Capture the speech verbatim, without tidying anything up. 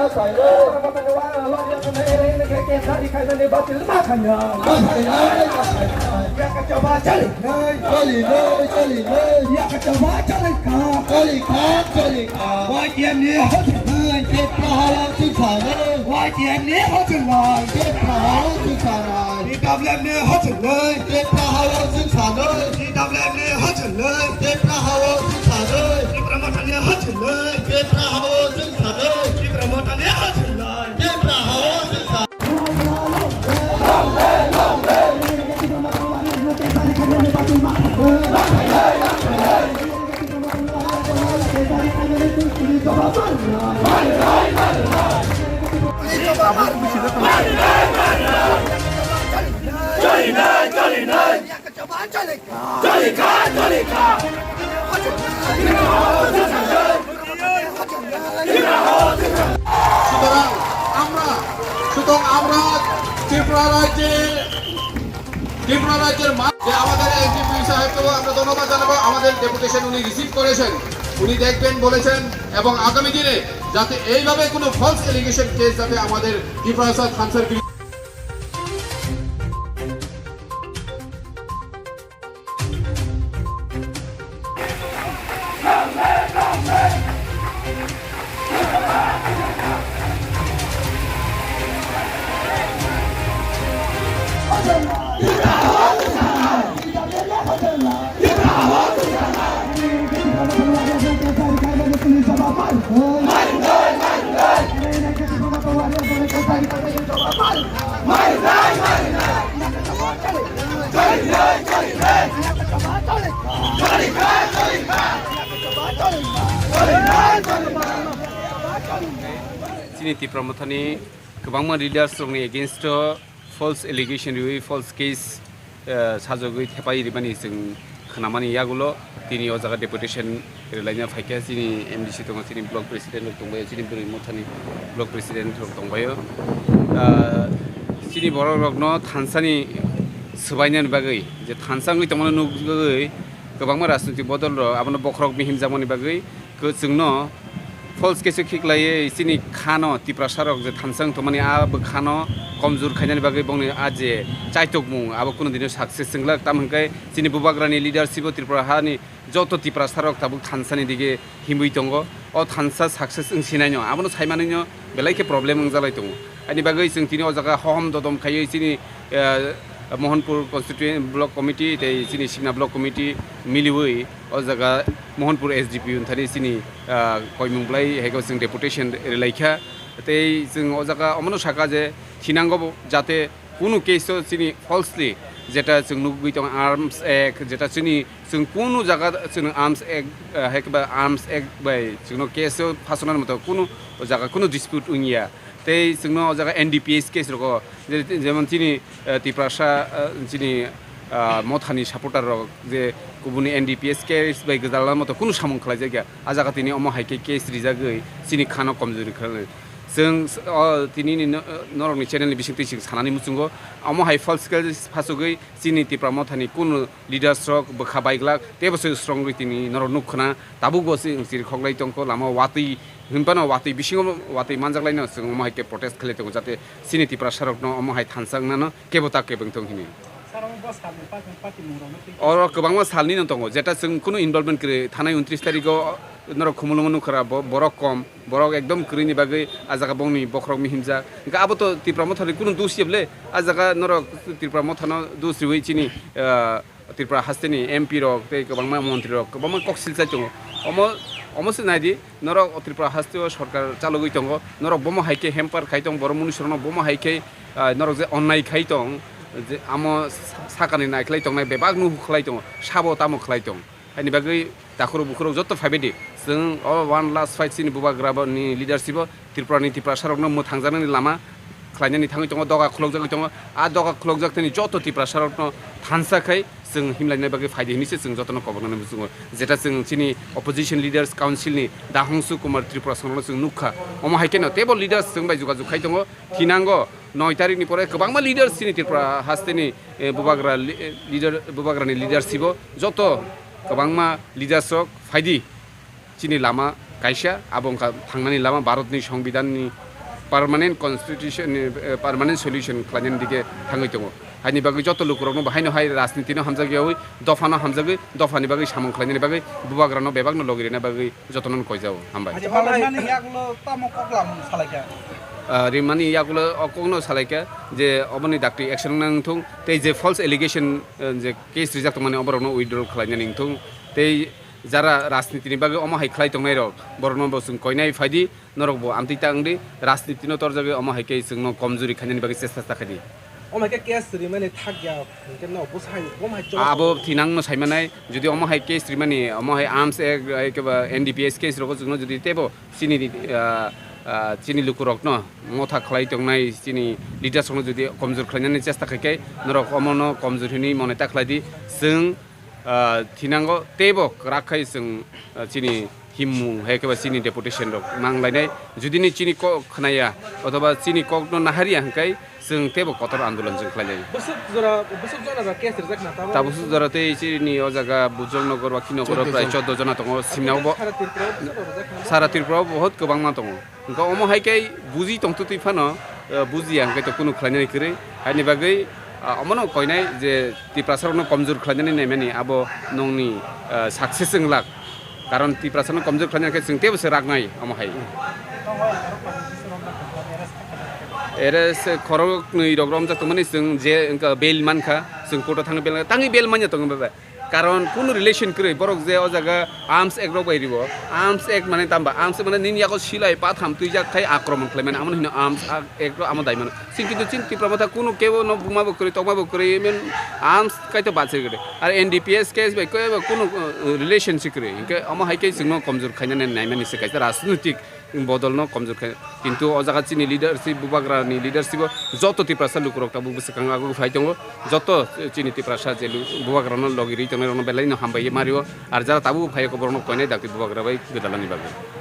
Y T F ni hotel line. Tipra hao chwng sanai. T W F ni hotel line. Tipra hao chwng sanai. T W F ni hotel line. Tipra hao chwng sanai. Tipra Motha ni hotel line. Tipra hao chwng sanai. Tipra Motha ni hotel line. Tipra hao chwng sanai. সুতরাং আমরা, সুতরাং আমরা ত্রিপুরা রাজ্যে, ত্রিপুরা রাজ্যের মা-, যে আমাদের এসডিপি সাহেবকেও আমরা ধন্যবাদ জানাবো, আমাদের ডেপুটেশন উনি রিসিভ করেছেন, উনি দেখবেন বলেছেন, এবং আগামী দিনে যাতে এইভাবে কোনো ফলস এলিগেশন কেস যাতে আমাদের ত্রিপুরা থানসার বিরুদ্ধে Chini Tipra Mothani kwbangma leaders rokni against o false allegation riwi false case, eh, sajagwi thepai rimani chwng khwnamani yagulo tini o jaga deputation rwlaina phaikha. Chini M D C tongo, chini block president rok tongbaio, chini Bwrwi Mothani block president rok tongbaio. Ah, chini borok rokno thansani swbainani bagwi, je thansa wngwi tongmani nukgwi kwbangma rajnitik bodol rok abono bokhorok mihimjakmani bagwi kwchwngno false case o khiklaiwi chini khano Tiprasa rok je thansa wng tongmani a bwkhano komjor khainani bagwi bongni a je chaitokmung abo kunu dino success wnglak. Tamo hwnkhe chini bubagrani leadership o Tripura hani joto Tiprasa rok tabuk thansani dige himwi tongo. O thansa success wng sinai no abono sai manwi no belai khe problem wngjalai tongo. Ani bagwi chwng tini o jaga hohom dodom khaiwi chini, eh, Mohanpur Constituent Block Committee tei chini Sikna Block Committee miliwi o jaga Mohanpur S D P O thani chini, ah, koimung belai haikhe chwng deputation rwlaikha. Tei chwng o jaga omono sakha je thinango bo jate kunu case o chini falsely jeta chwng nugwi tongo Arms Act, jeta chini chwng kunu jaga chwng Arms Act, ah, haikhe ba Arms Act bai chwngno case o phasonani moto kunu o jaga kunu dispute wngya. Tei chwngno o jaga N D P S case rogo je-, jemon chini eh, Tiprasa, eh, chini, ah, Mothani supporter rok je kubuni N D P S case bai gwdalna moto kunu samung khlaijakya. A jaga tini omo hai khe case rijagwi chini khano komjori khlai. Chwng s-, o tini ni no-, norokni channel ni bisingtwi chwng sanani muchungo. Omo hai false case phasugwi chini Tipra Mothani kunu leaders rok bwkha baiglak teibo se srongwi tini norok nuk khna. Tabukbo se chiri khoklai tongkho lama watwi hinphano watwi bisingo watwi manjaklaino chwng omo hai khe protest khlai tongo jate chini Tiprasa rokno omo hai thansa wngnano kebo ta kebo wng thung hini. Sir, omo bo salni party, party mung rokno twi. Oro kwbangma salni no tongo, jeta chwng kunu involvement kwrwi, thanai untris tarikh o norok Khumulwngo nukha ra, bo-, borok kom, borok ekdom kwrwini bagwi a jaga bongni bokhorok mihimjak. Hwnkhe abo to Tipra Mothani kunu dos ya bwle, a jaga norok Tipra Mothano dos riwi chini, ah, Tripura hasteni M P rok tei kwbangma montri rok kwbangma kok silchai tongo. Omo, omo se naidi, norok o Tripura hasteo sorkar chalogwi tongo, norok bomo hai khe hamper khai tong, borok munusurokno bomo hai khe, ah, norok je onnai khai tong, je amo sa-, sakani naikhlai tongnai bebak nuhu khlai tongo, sabo tamo khlai tong. Haini bagwi takhurok bukhurok joto phaibai di. Chwng o one last fight chini bubagra bo ni leadership o Tripura ni Tiprasa rokno mwthangjaknani lama khlainani thangwi tongo, doga khulokjagwi tongo. A doga khulokjak thani joto Tiprasa rokno thansa khai chwng himlaina bagwi phaidi hinwi se chwng jotono koboknani muchungo. Jeta chwng chini opposition leaders council ni Dahongsu Kumar Tripura songno chwng nukha. Omo hai kheno teibo leaders chwng bai jogajog khai tongo. Thinango noi tarikh ni pore kwbangma leaders chini Tripura hasteni, eh, bubagra li-, eh, leader, bubagrani leadership o joto kwbangma leaders rok phaidi. Chini lama kaisa, abo wngkha thangnani lama, Bharatni Songbidanni Permanent constitution ni, eh, permanent solution khlainani dige thangwi tongo. Haini bagwi joto lukurokno bo haino hai rajniti no hamjakyawi, dopha no hamjagwi, dopha ni bagwi samung khlainani bagwi bubagrano bebakno logi rina bagwi jotono koijao. Hambai. Acha, palaimani yagulo tamo koklam salaikha? Ah, rimani yagulo o kokno salaikha je oboni dakti action nang thung, tei je false allegation, eh, je case rijak tongmani oborokno withdraw khlainani wngthung, tei jara rajniti ni bagwi omo hai khlai tongnai rok borokno bo chwng koinai phaidi, norok bo amtwi ta wngdi, rajniti no torjagwi omo hai khe chwngno komjuri khainani bagwi chesta ta khaidi. Omo hai khe case rimani thakya, hwnkhe no bwsai, omo hai chwla Abo thinang no saimanai, jodi omo hai case rimani, omo hai Arms Act, hai khe ba N D P S case rogo chwngno jodi tebo chini, ah, ah, chini lukurokno motha khlai tongnai chini leaders rokno jodi komjur khlainani chesta khai khe norok omono komjur hinwi mone ta khlaidi. Chwng, ah, thinango teibo kwrak khai chwng, ah, chini himmung hai khe ba chini deputation rok nang lainai. Jodi ni chini kok khnaya othoba chini kokno naharya hwnkhe chwng teibo kotor andolon chwng khlai lai. Bwswk jora, bwswk jora ba case rijak na tamo? Tabuk jora tei chini o jaga Bujong Nogor, Wakhi Nogor o prai choddo jona tongo, simna bo Sara Tripura o bwswk jora rijak na? Sara Tripura o bohot kwbangma tongo. Hwnkhe omo hai khe buji tongtwtwi phano, eh, bujiya hwnkhe to kunu khlainani kwrwi. Haini bagwi, ah, omono koinai je Tiprasa rokno komjur khlainani naimani abo nongni, eh, success wnglak. Karon Tiprasa no komjur khlainani khe chwng teibo se raknai omo hai. Ere se khoroknwi rok romjak tongmani chwng je wngkha bail mankha, chwng court o thangwi bail, tangwi bail manya tongo bebe. Karon kunu relation kwrwi, borok je o jaga Arms Act rok bai ribo, Arms Act mane tamba, Arms Act mane nini yago silai patham twijak khai akromon khlaimani, amo hino Arms Act rok amo dai mano. Chini kintu chini Tipra Motha kunu kebo no buma bo kwrwi, tokma bo kwrwi, even Arms kaito bachir gede. Ar N D P S case bai kebo kunu, uh, relation si kwrwi. Hinkhe amo hai khe chwngno komjor khainani naimani se kaisa rajnitik bodol no komjor khai. Kintu o jaga chini leadership, bubagra ni leadership o joto Tiprasa lukurok tabuk bwswkang aguk phai tongo. Joto chini Tiprasa je lu-, bubagra no logi ri tongnai rok no belai no hambai ye mario. Ar jara tabuk phai borok no koinai dakti bubagra bai gwdalani bagwi.